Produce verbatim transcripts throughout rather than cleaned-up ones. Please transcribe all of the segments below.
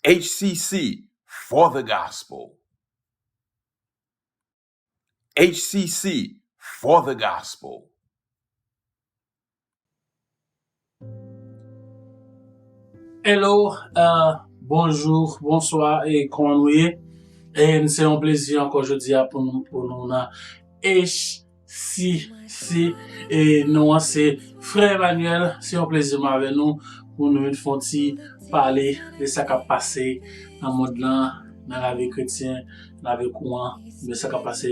H C C for the gospel. H C C for the gospel. Hello, uh, bonjou, bonswa, e kòman nou ye? E se yon plezi ankò jodi a pou nou, pou nou nan H C C, e non an se Frè Emmanuel. Se yon plezi m avè nou pou nou vin fè yon ti pale de sa k ap pase nan mond lan, nan lavi kretyen, lavi kouran, de sa k ap pase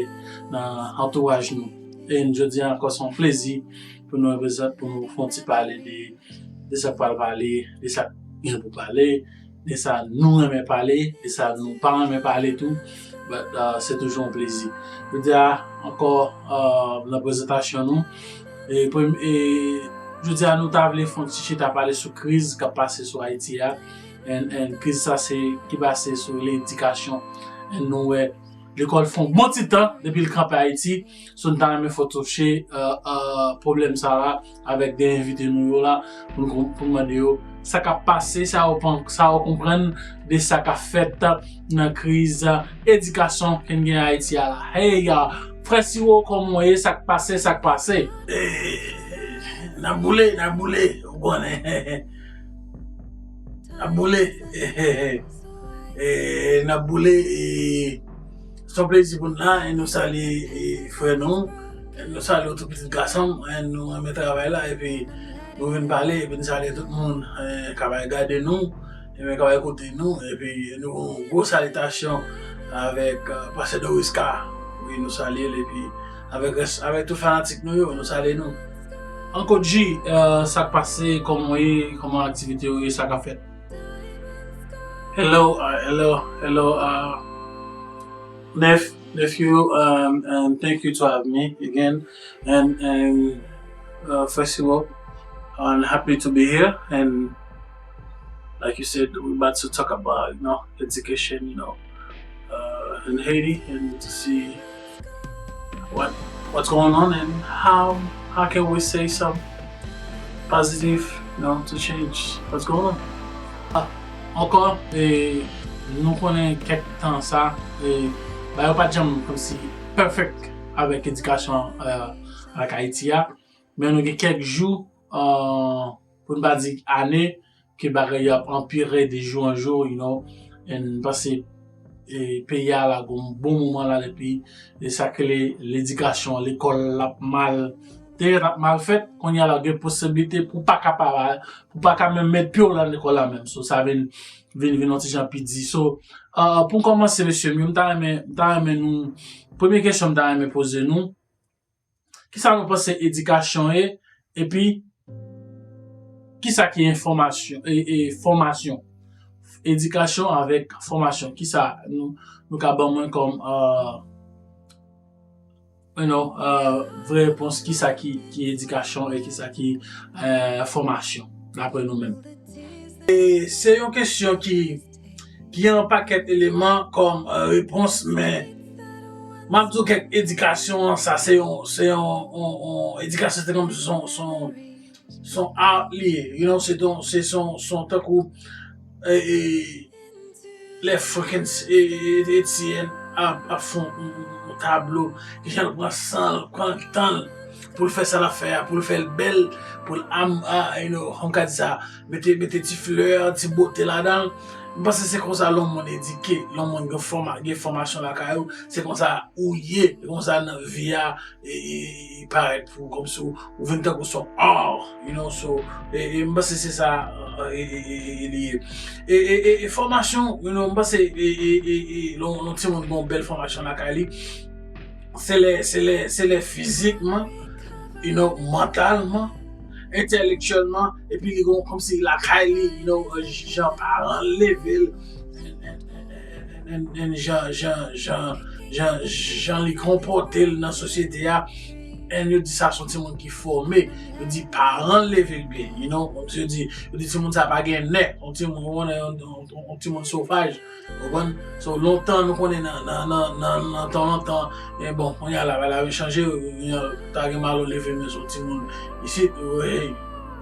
nan antouraj nou. E jodi a ankò se yon plezi pou nou reprezante, pou nou fè yon ti pale de, de sa k pral pale, de sa k gen pou pale, de sa nou renmen pale, de sa nou pa renmen pale tou. But, uh, se toujou yon plezi. Jodi a ankò, uh, nan prezantasyon nou, e, premye, e, jodi a nou ta vle fè yon ti chita pale sou kriz k ap pase sou Ayiti a. And, and kriz sa se ki pase sou ledikasyon. And nou wè lekòl fè yon bon ti tan depi l kanpe Ayiti. So, n ta renmen fè touche, uh, uh, pwoblèm sa la avèk de envite nou yo la pou n kon-, pou n mande yo sa k ap pase, sa yo pen-, sa yo konprann de sa k ap fèt nan kriz, uh, edikasyon ke n gen Ayiti a la. Hey, uh, frè Siwo, kòman w ye? Sa k pase, sa k pase? Eh, n ap boule, n ap boule, ou konnen. N ap boule. E, n ap boule, e, se yon plezi pou n la, e nou salye, e, frè nou, e nou salye w tou pitit gason m, e nou renmen travay la, epi nou vin pale, epi n salye tout moun, e, k ap gade nou, epi k ap koute nou, epi nou gwo salitasyon avèk, e, pastè Doris K. Wi, nou salye l, epi avèk rès, avèk tout fanatik nou yo, nou salye nou. Uncle G, e, sa k pase, kòman w ye, kòman aktivite yo ye, sa k ap fèt? Hello, uh, hello, hello, uh, nep-, nephew, um, and thank you to have me again. And, and, uh, first of all, I'm happy to be here. And like you said, we're about to talk about, you know, education, you know, uh, in Haiti, and to see what, what's going on and how, how can we say some positive, you know, to change what's going on. Ah, ankò, e, nou konnen kèk tan sa, e, bagay yo pa t janm kòmsi perfect avèk edikasyon, e, ak Ayiti a, men nou gen kèk jou, e, pou n pa di ane, ke bagay yo ap anpire de jou an jou, you know, and m panse, e, peyi a la gon bon moman la depi, e, sa k rele ledikasyon, lekòl l ap mal, te ap mal fèt, kounye a la gen posiblite pou pa ka pa, pou pa ka menm met pye w nan lekòl la menm. So, sa vin, vin, vin yon ti jan pi di. So, e, pou n kòmanse, mesye m yo, m ta renmen, m ta renmen nou, premye kesyon m ta renmen poze nou, kisa nou panse edikasyon ye? Epi, kisa ki enfòmasyon, e, e, fòmasyon? Edikasyon avèk fòmasyon. Kisa nou, nou ka ban mwen kòm, e, you know, e, vrè repons, kisa ki, ki edikasyon e kisa ki, e, fòmasyon, daprè nou menm? E se yon kesyon ki, ki gen yon pakèt eleman kòm, e, repons, men m ap di w kèk edikasyon an, sa se yon, se yon, yon, yon edikasyon, se kòm si se yon, se yon, se yon art li ye, you know, se ton, se, se yon, se yon tankou, e, e, lè Frankenstein, e, e, e, Etienne ap, ap fè yon, yon, yon tablo, ki jan l pran san l, pran tan l pou l fè sa l ap fè a, pou l fè l bèl, pou l am-, a, you know, kòm ka di sa, mete, mete ti flè, ti bote ladan l. M panse se konsa lè yon moun edike, lè yon moun gen fòma-, gen fòmasyon lakay ou, se konsa ou ye, se konsa nan vi a, e, e, e parèt pou ou kòmsi ou, ou vin tankou se yon art, you know, so, e, e m panse se sa, e, e, e, e, e li ye. E, e, e, e fòmasyon, you know, m panse, e, e, e, e, lè yon, lè yon timoun gen yon bèl fòmasyon lakay li, se lè, se lè, se lè fizikman, you know, mantalman, entèlektyèlman, epi li gen kòmsi lakay li, you know, jan paran l leve l, and, and, and, and, and jan, jan, jan, jan, jan li konpòte l nan sosyete a, and yo di sa se yon timoun ki fòme, yo di paran l leve l byen, you know, kòmsi yo di, yo di timoun sa pa gen nè, yon timoun, yon, yon, yon, yon timoun sovaj. Ou konprann? So, lontan, nou konnen nan, nan, nan, nan, nan tan lontan, e bon, kounye a la, bagay la vin chanje, kounye a, ta gen malo leve men sou timoun isit, hey,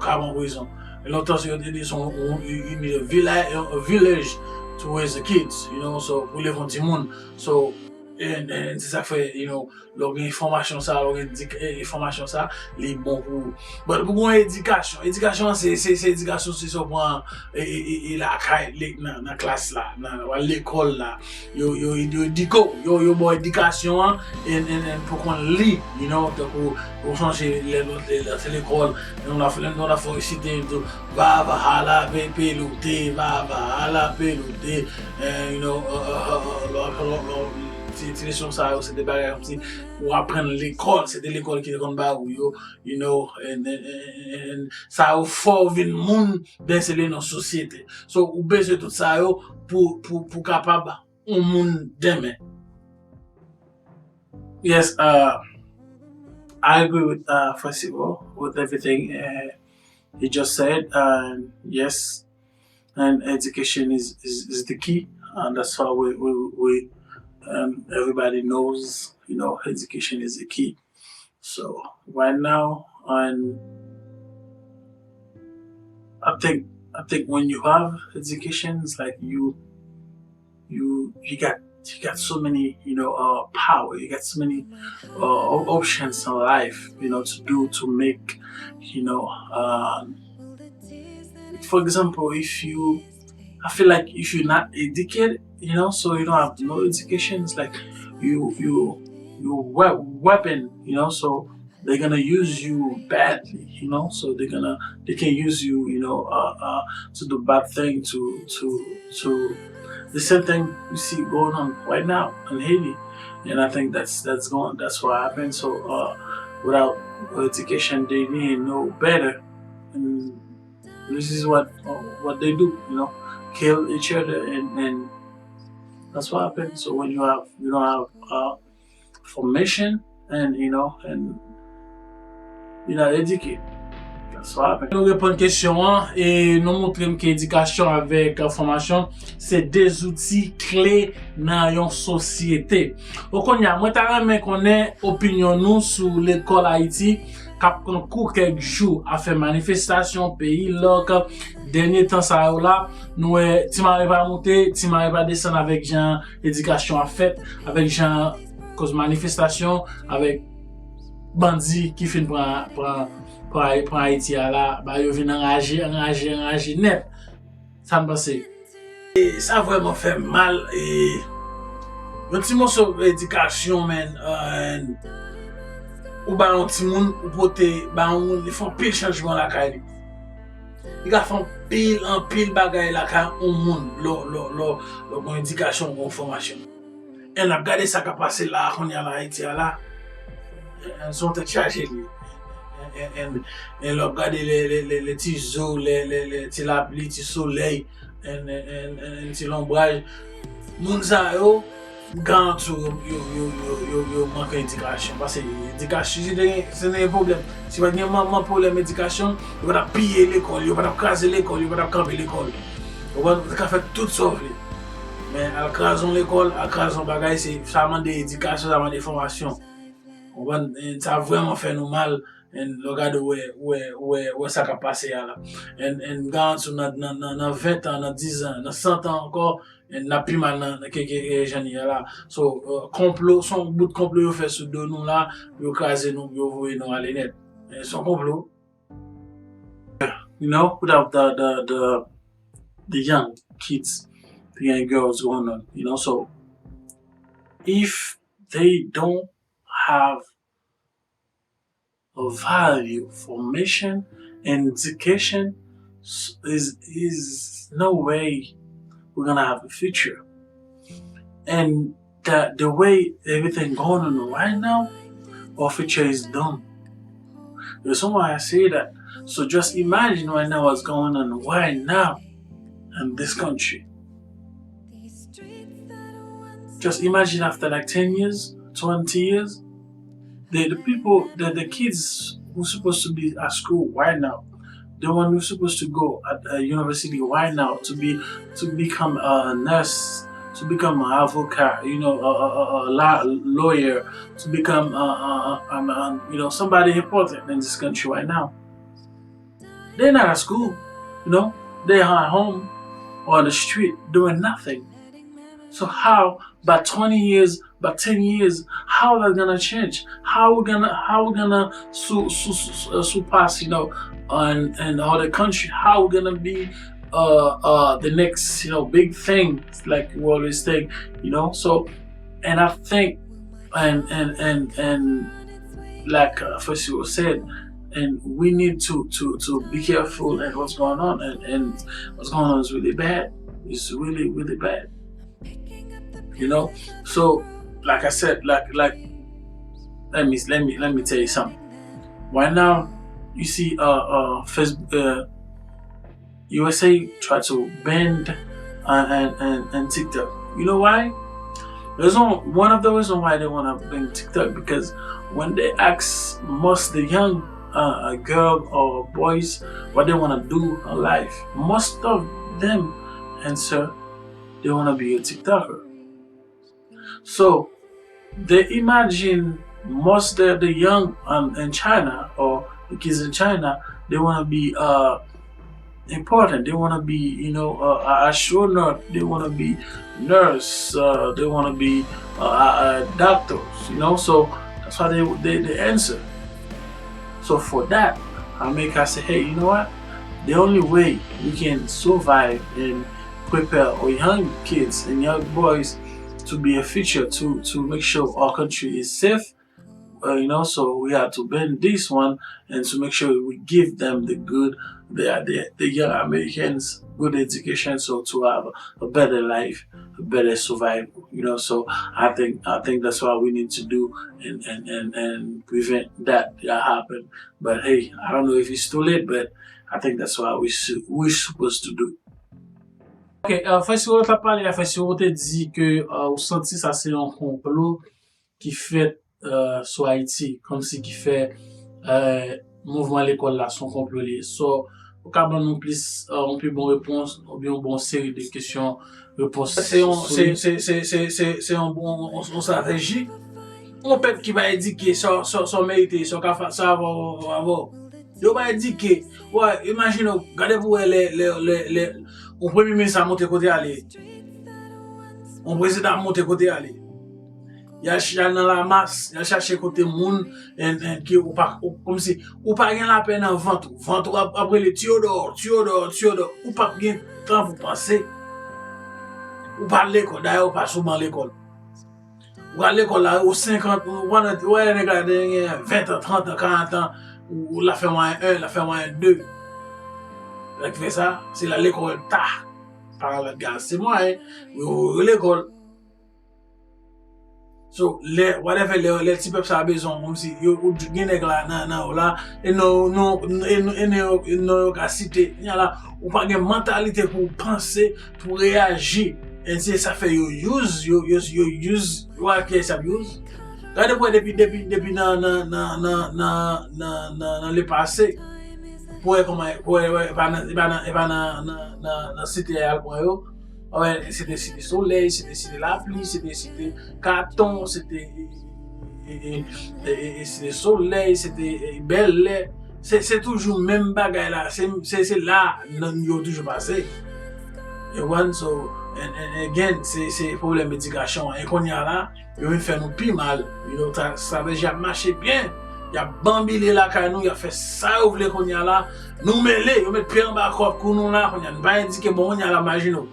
ka pran prizon. E lontan, se yo te di, se yon, yon, yon, yon village, yon village, to raise the kids, you know, so pou leve yon timoun. So, and, and se sa k fè, you know, lè w gen enfòmasyon sa, lè w gen dik- eh, enfòmasyon sa, li bon pou ou. But pou gen edikasyon, edikasyon an se, se, se edikasyon se sa w pran e, e, e, e lakay, le- nan, nan klas la, nan, nan lekòl la. Yo, yo, yo edike w, yo, yo ba w edikasyon an, and, and, and pou konn li, you know, tankou ou sonje lè nou te lè te lekòl, lè nou la fè, lè nou la fè resite, yo di, va, va, ala, pe, pelote, va, va, ala, pelote, and, you know, uh, uh, uh, uh, lò, lò, lò, ti, ti leson sa yo, se te bagay kòmsi ou aprann lekòl, se te lekòl ki te konn ba ou yo, you know, and, and, and, and sa yo fè w vin moun, then se li nan sosyete. So, ou bezwen tout sa yo pou, pou, pou kapab yon moun demen. Yes, uh, I agree with uh, Festival with everything uh, he just said. And yes, and education is, is, is the key. And that's why we, we, we um, everybody knows, you know, education is the key. So right now, and I think I think when you have education, it's like you you you got you got so many, you know, uh, power. You got so many uh, op- options in life, you know, to do to make, you know, uh, for example, if you I feel like if you're not educated, you know, so you don't have no education, it's like you you you we- weapon, you know, so they're gonna use you badly, you know, so they're gonna they can use you, you know, uh, uh, to do bad thing to to to the same thing we see going on right now in Haiti, and I think that's that's going that's what happened. So uh, without education, they didn't know better, and this is what uh, what they do, you know, kill each other, and and that's what happened. So when you have you don't have uh, formation and you know and you're not educated, that's what happened. Nou reponn kesyon an e nou montre m ke edikasyon avèk fòmasyon se de zouti kle nan yon sosyete. O kounye a, mwen ta renmen konnen opinyon nou sou lekòl Ayiti k ap pran kou kèk jou, afè manifestasyon, peyi lòk, dènye tan sa yo la, nou wè ti mare pa moute, ti mare pa desann avèk jan edikasyon ap fèt, avèk jan koz manifestasyon, avèk bandi ki fin pran pran pran pran Ayiti a la, ba yo vin anraje, anraje, anraje nèt. Sa n panse? E sa vrèman fè m mal. E yon ti moso edikasyon, man, uh, ou ba yon timoun, ou pote ba yon moun, li fè anpil chanjman lakay li. Li ka fè anpil, anpil bagay lakay yon moun lò, lò, lò, lò gen edikasyon, gen fòmasyon. E n ap gade sa k ap pase la a kounye a la Ayiti a la. E, e, se yon tèt chaje li. E, e, e, e lè w ap gade lè, lè, lè, lè ti zo, lè, lè, lè ti lapli, ti solèy, e, e, e, e, e ti lonbraj, moun sa yo, m garanti w, yo, yo, yo, yo, yo manke edikasyon. Paske edikasyon, si te, si te gen pwoblèm, si pa t gen manman pwoblèm edikasyon, yo pa t ap piye lekòl, yo pa t ap kraze lekòl, yo pa t ap kanpe lekòl. Ou konprann? Ou te ka fè tout sa w vle. Men al kraze yon lekòl, al kraze yon bagay, se, sa mande edikasyon, sa mande fòmasyon. Ou konprann? E sa vrèman fè nou mal. And lè w gade, w wè, w wè, w wè, w wè sa k ap pase a la. And, and m garanti w nan, nan, nan, nan ven tan, nan diz an, nan san tan ankò, and n ap pi mal nan, nan ke, ke, ke jan n ye a la. So, uh, konplo, se yon bout konplo yo fè sou do nou la, pou yo kraze nou, pou yo voye nou ale nèt. E se yon konplo. You know, without the, the, the, the young kids, the young girls going on, you know, so if they don't have a value, formation, and education, s- is is no way we're gonna have a future. And that the way everything going on right now, our future is done. The reason why I say that, so just imagine right now what's going on right now in this country. Just imagine after like ten years, twenty years, the, the people, the, the kids who supposed to be at school right now, the one who's supposed to go at a university right now to be to become a nurse, to become an avocat, you know, a, a, a, a law- lawyer, to become a, a, a, a, a, you know, somebody important in this country right now. They're not at school, you know, they're at home. on the street doing nothing. So how, by twenty years, by ten years, how that gonna change? How we gonna how we gonna su, su, su, uh, surpass, you know, and and other country? How we gonna be uh uh the next, you know, big thing, like we always think, you know? So, and I think, and and and and like uh, Festival said, and we need to to to be careful and what's going on, and and what's going on is really bad. It's really, really bad. You know? So, like I said, like like let me let me let me tell you something. Right now, you see uh uh Facebook uh, U S A try to ban uh, and, and and TikTok. You know why? Reason, one of the reason why they want to ban TikTok, because when they ask most the young uh, uh, girl or boys what they want to do in life, most of them answer they want to be a TikToker. So they imagine most of the young um, in China, or the kids in China, they want to be uh, important. They want to be, you know, uh, a astronaut. They want to be nurse. Uh, they want to be uh, uh, doctors. You know, so that's why they they, they answer. So for that, America say, hey, you know what? The only way we can survive and prepare our young kids and young boys to be a future, to to make sure our country is safe. Uh, you know, so we have to ban this one and to make sure we give them the good, the the, the young Americans good education, so to have a better life, a better survival. You know, so I think I think that's what we need to do and and and, and prevent that that happen. But hey, I don't know if it's too late, but I think that's what we su- we supposed to do. Ok, uh, Festival t ap pale a Festival te di ke uh, ou santi sa se yon konplo ki fèt uh, sou Ayiti, kòmsi ki fè uh, mouvman lekòl la se yon konplo li ye. So, ou ka ban nou plis uh, yon pi bon repons oubyen yon bon seri de kesyon repons. Se yon se se se se se se yon bon yon strateji. Yon pèp ki pa edike sa sa sa merite sa ka fa sa avè avè. Yo pa edike. Wè, imajine w, gade pou wè lè lè lè lè yon premye minis a monte kote ale. Yon prezidan ap monte kote ale. Y al ch- y al nan lamas, y al chache kote moun en- en- ki ou pa ou- kòmsi ou pa gen lapè nan vant ou. Vant ou ap ap rele Tiyodò, Tiyodò, Tiyodò. Ou p ap gen tan pou panse. Ou pa al lekòl, dayè ou pa sou ban lekòl. Ou al lekòl la, ou senkant, ou pandan ou wè nèg la gen ventan, trantan, karantan, ou l ap fè mwayen en, l ap fè mwayen de. Sa k fè sa, se la lekòl ta. Paran l ap gen ase mwayen, yo voye w lekòl. So, lè, whatever, lè, lè ti pèp sa a bezwen w, kòmsi, yo, ou gen nèg la nan, nan yo la, e non, non, e non, e non, e non yo ka site. Kounye a la, ou pa gen mantalite pou w panse, pou w reyaji. E se sa fè yo use, yo, yo, yo use, yo a kiyès y ap use. Gade pou wè depi, depi, depi nan, nan, nan, nan, nan, nan, nan, nan lepase. Pou wè kòman, pou wè, wè, e pa nan, e pa nan, e pa nan, nan, nan, nan site a y al pran yo. Wè, se te site solèy, se te site lapli, se te site katon, se te, e, e, e, e, e, se te solèy, se te, e, bèlè. Se, se toujou menm bagay la. Se, se, se la nan yo toujou pase. You want? So, and, and again, se, se pwoblèm edikasyon an. E kounye a la, yo vin fè nou pi mal. You know, ta- estrateji ap mache byen. Y ap banbile lakay nou, y ap fè sa yo vle kounye a la. Nou mele, yo met pye anba kòk kou nou la kounye a. Nou pa edike bon kounye a la, imajine w.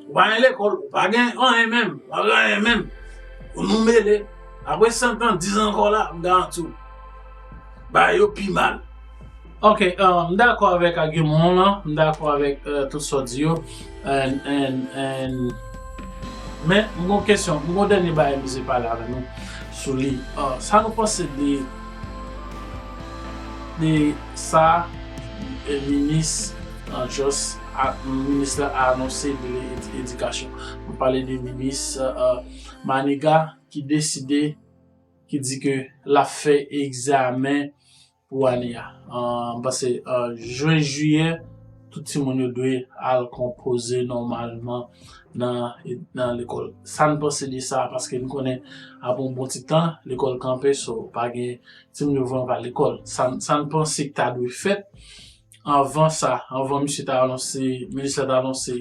Ou pa gen lekòl, ou pa gen anyen menm, ou pa gen anyen menm. Nou mele. Apre sèt an, diz an ankò la, m garanti w. Bagay yo pi mal. Ok, uh, m dakò avèk agiman w lan, m dakò avèk uh, tout sa w di yo. And, and, and, men, m gon kesyon, m gon dènye bagay m bezwen pale avè nou sou li. Uh, sa nou panse de, de sa eh, minis uh, just, a, minis la anonse de ed- edikasyon. M pale de minis uh, uh, Maniga ki deside, ki di ke l ap fè egzamen pou ane a. Uh, m panse uh, jen, jiyè, tout timoun yo dwe al konpoze nòmalman nan, nan lekòl. Sa n panse de sa? Paske n konnen apre yon bon ti tan, lekòl kanpe, so pa gen timoun yo vrèman pa lekòl. Sa, sa n panse ki ta dwe fèt? anvan sa, anvan misye ta anonse, minis la ta anonse,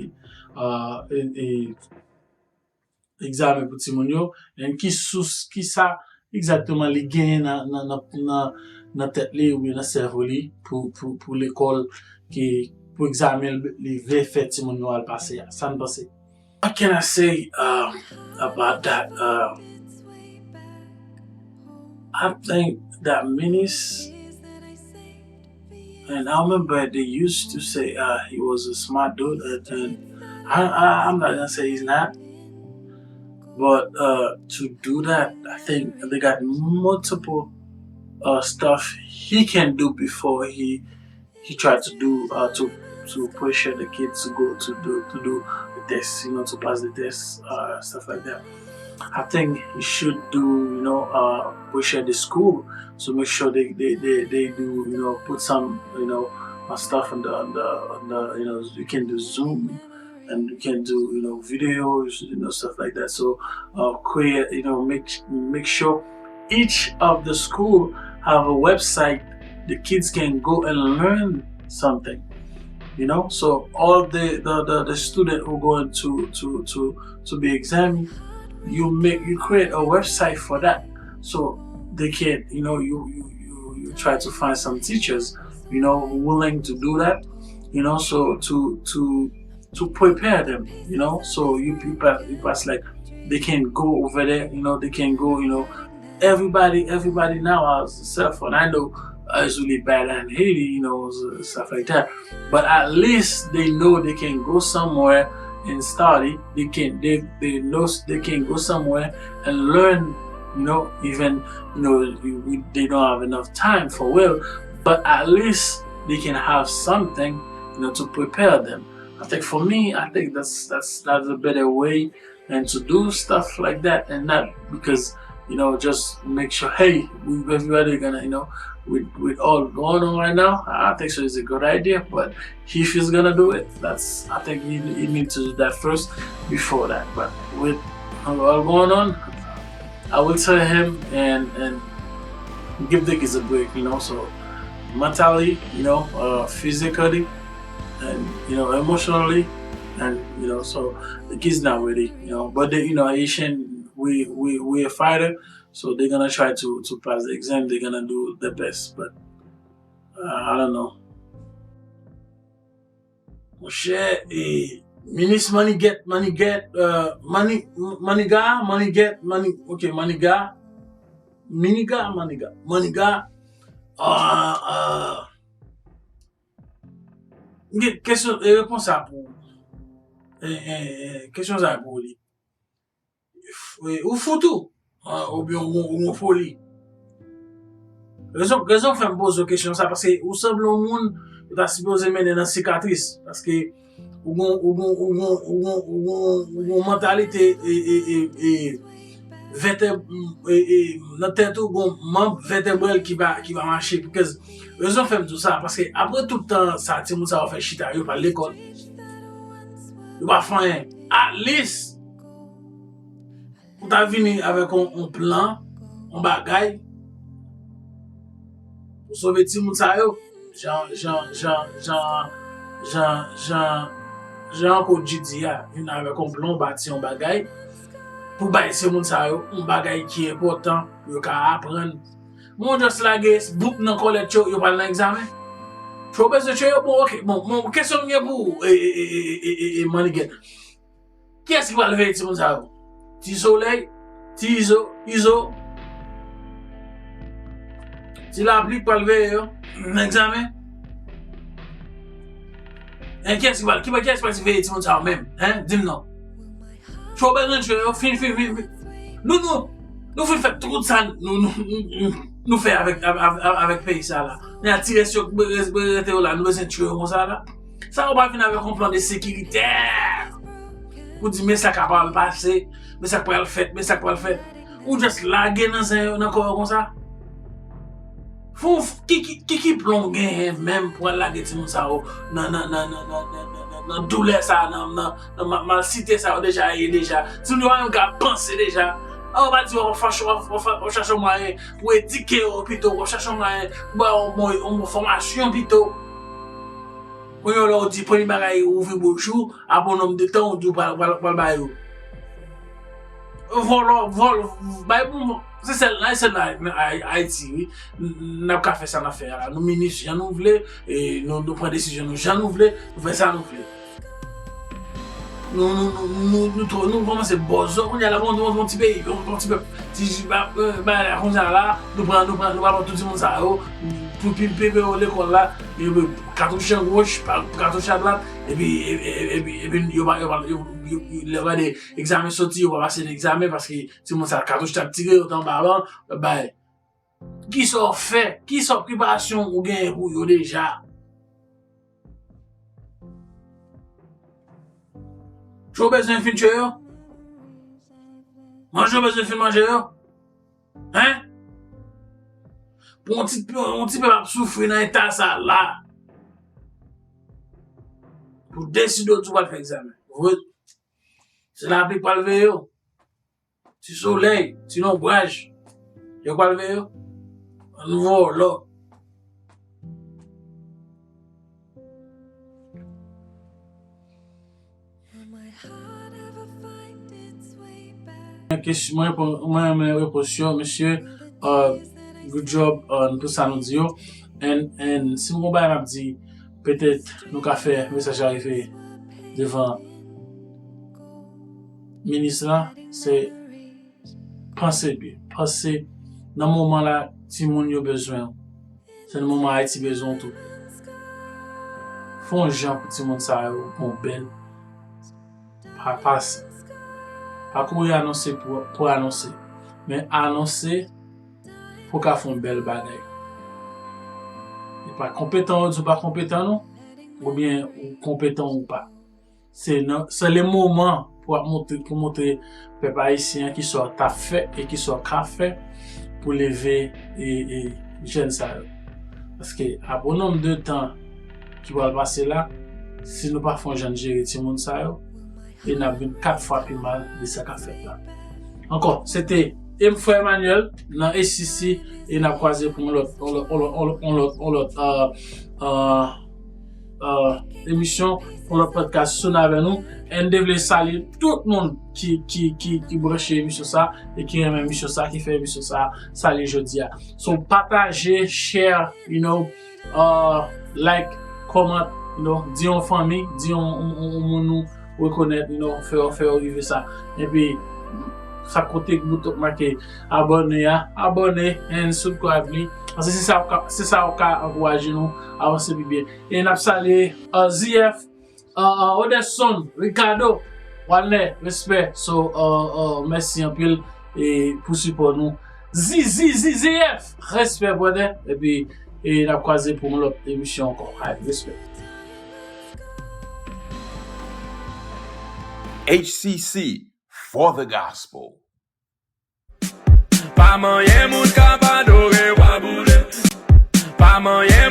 uh, e, e, egzamen pou timoun yo, and ki sous, ki sa egzakteman li genyen nan, nan, nan, nan, nan tèt li oubyen nan sèvo li pou, pou, pou lekòl ki, pou egzamen li vle fè timoun yo al pase a. Sa n panse? What can I say, um, about that? Uh, I think that minis, and I remember they used to say, uh, he was a smart dude, and, and I, I, I'm not gonna say he's not, but, uh, to do that, I think they got multiple, uh, stuff he can do before he he tried to do, uh, to to pressure the kids to go to do to do the test, you know, to pass the test, uh, stuff like that. I think he should do, you know, uh, pressure the school to make sure they, they, they, they do, you know, put some, you know, uh, stuff on the, on the, on the, you know, you can do Zoom and you can do, you know, videos, you know, stuff like that. So, uh, create, you know, make make sure each of the school have a website the kids can go and learn something, you know. So all the the the, the student who going to to to to be examined, you make you create a website for that, so they can, you know, you you you, you try to find some teachers, you know, willing to do that, you know, so to to to prepare them, you know. So you you pass, you pass like they can go over there, you know, they can go, you know, everybody, everybody now has a cell phone. I know, uh, it's really bad in Haiti, you know, s- stuff like that. But at least they know they can go somewhere and study. They can, they, they know s- they can go somewhere and learn, you know, even, you know, we, they don't have enough time for real, but at least they can have something, you know, to prepare them. I think for me, I think that's that's that's a better way and to do stuff like that, and not because, you know, just make sure, hey, we, everybody gonna, you know, with with all going on right now, I think so it's a good idea, but if he's gonna do it, that's, I think he, he need to do that first before that. But with all going on, I will tell him and and give the kids a break, you know, so mentally, you know, uh, physically, and, you know, emotionally, and, you know, so the kids not ready, you know, but they, you know, Haitian, we we we a fighter, so they're gonna try to to pass the exam, they're gonna do the best, but uh, I don't know. Monchè, e, minis Manigat, Manigat, uh, Mani, Maniga, Manigat, Mani, ok, Maniga, Miniga, Maniga, Maniga, uh, uh, m gen kesyon, e, repons sa pou ou. E, e, e, kesyon sa pou ou li. F- e, ou fou tou, ah, oubyen ou gon- ou gon foli. Rezon, rezon fè m poze w kesyon sa, paske ou sanble yon moun yo ta sipoze mennen nan sikatris, paske ou gon- ou gon- ou gon- ou gon- ou gon- ou gon mantalite e, e, e, e, vètèb- e, e, nan tèt ou gon manb vètebral ki pa, ki pa mache. Because rezon fè m di w sa, paske apre tout tan sa timoun sa yo fè chita, yo pa al lekòl, yo pa fè anyen. At least, ou ta vini avèk yon, yon plan, yon bagay pou sove timoun sa yo. Jan, jan, jan, jan, jan, jan, jan Coach G di a, vin avèk yon plan, bati yon bagay pou bay timoun sa yo yon bagay ki enpòtan pou yo ka aprann. Moun just lage bouk nan kòlèt yo, yo pral nan egzamen. Tchwe, w bezwen tchwe yo? Bon, ok, bon, bon, kesyon m gen pou ou, e, e, e, e, e, e, e, Manigat. Kiyès ki pral veye timoun sa yo? Ti Solèy, Ti Izo, Izo, Ti Lapli k pral veye yo nan egzamen? En, kiyès ki pral, ki, kiyès ki pral veye timoun sa yo menm? En, di m non. Tchwe, w bezwen tchwe yo, fin, fin, fin, fin. Nou, nou, nou fin fè tout sa nou, nou, nou, nou, nou fè avèk, avèk, avèk peyi sa la. Men a ti rès yo, rete yo la, nou bezwen tchwe yo konsa la. Sa yo pa vin avèk yon plan de sekirite pou di men sa k ap pral pase, men sa k pral fèt, men sa k pral fèt. Ou just lage nan zen yo, nan kò yo konsa. Fou, ki, ki, ki, ki plan w genyen menm pou al lage timoun sa yo nan, nan, nan doulè sa, nan, nan, nan ma- malsite sa yo deja ye deja. Timoun yo pa menm ka panse deja. A, w pa di w ap chache, w ap, w ap, w ap chache yon mwayen pou edike yo pito, w ap chache yon mwayen pou ba yo yon bon, yon bon fòmasyon pito. Kounye a lè w di premye bagay ou ouvri bouch ou, apre yon nonm de tan ou di w pral, pral, pral ba yo. Vòlò, vòlò, bay pou mwen. Se sèl la, se sèl la nan Ay- Ayiti, wi. N- n ap ka fè sa n ap fè a la. Nou minis jan nou vle, e nou, nou pran desizyon nou jan nou vle, nou fè sa nou vle. Nou, nou, nou, nou, nou, tro- nou kòmanse bòzò, kounye a la, bon, bon, bon, ti peyi, bon, bon, ti pèp, ti, ba, euh, ba, la, kounye a la, nou pran, nou pran, nou pran tout timoun sa yo, pou pi- pi- pi- yo lekòl la, e, e, katouch an goch, pa- katouch a dwat, epi, e- e- epi, epi, yo pa, yo pa, yo, yo, yo, lè yo gade egzamen soti, yo pa pase nan egzamen, paske timoun sa, katouch t ap tire, yo t anba ban, bay. Kisa w fè? Kisa preparasyon ou genyen pou yo deja? Jan w bezwen fin tchwe yo? Manje w bezwen fin manje yo? Hen? Pou yon ti, yon ti pèp ap soufri nan eta sa la. Pou deside w di w pral fè egzamen. Vre. Se lapli k pral veye yo. Ti solèy, ti lonbraj. Yo pral veye yo. Ann vòlò. Mwen kesyon, mwen reponn, mwen renmen repons yo, mesye. Uh, good job, uh, pou sa nou di yo. And, and si m gon bagay m ap di, petèt nou ka fè mesaj la rive devan minis la, se panse byen. Panse nan moman la, timoun yo bezwen w. Se nan moman Ayiti bezwen w tou. Fè yon jan pou timoun sa yo bon bèl. Pa pase. Pa kouri anonse pou, pou anonse. Men anonse pou ka fè yon bèl bagay. E pa konpetan ou di w pa konpetan non, oubyen ou konpetan ou pa. Se nan, se le moman pou ap montre, pou montre pèp ayisyen an kisa w t ap fè e kisa w ka fè pou leve e, e jèn sa yo. Paske ap yon nonm de tan ki pral pase la, si nou pa fè yon jan jere timoun sa yo, e n ap vin kat fwa pi mal de sa k ap fèt la. Ankò, se te M Frè Emmanuel nan A C C, e n ap kwaze pou yon lòt, yon lòt, yon lòt, yon lòt, yon lòt, euh, euh, euh, emisyon, yon lòt podcast sou avè nou. And te vle salye tout moun ki, ki, ki, ki branche emisyon sa e ki renmen emisyon sa, ki fè emisyon sa salye jodi a. So, pataje, share, you know, uh, like, comment, you know, di yon fanmi, di yon, yon, yon, yon moun nou rekonèt, you know, fè yo, fè yo rive sa. Epi, sa kote bouton k make abòne a, abòne and subscribe li. Paske se sa w ka, se sa w ka ankouraje nou avanse pi byen. E n ap salye, uh, Z F, uh, uh, Oderson, Ricardo, Walner, respè. So, uh, uh, mèsi anpil e pou sipò nou. Zizi, Z Z F, respè, brother. Epi, e n ap kwaze pou yon lòt emisyon ankò. Alright, respè. H C C for the gospel. Pa manyen moun k ap adore wa boule. Pa manyen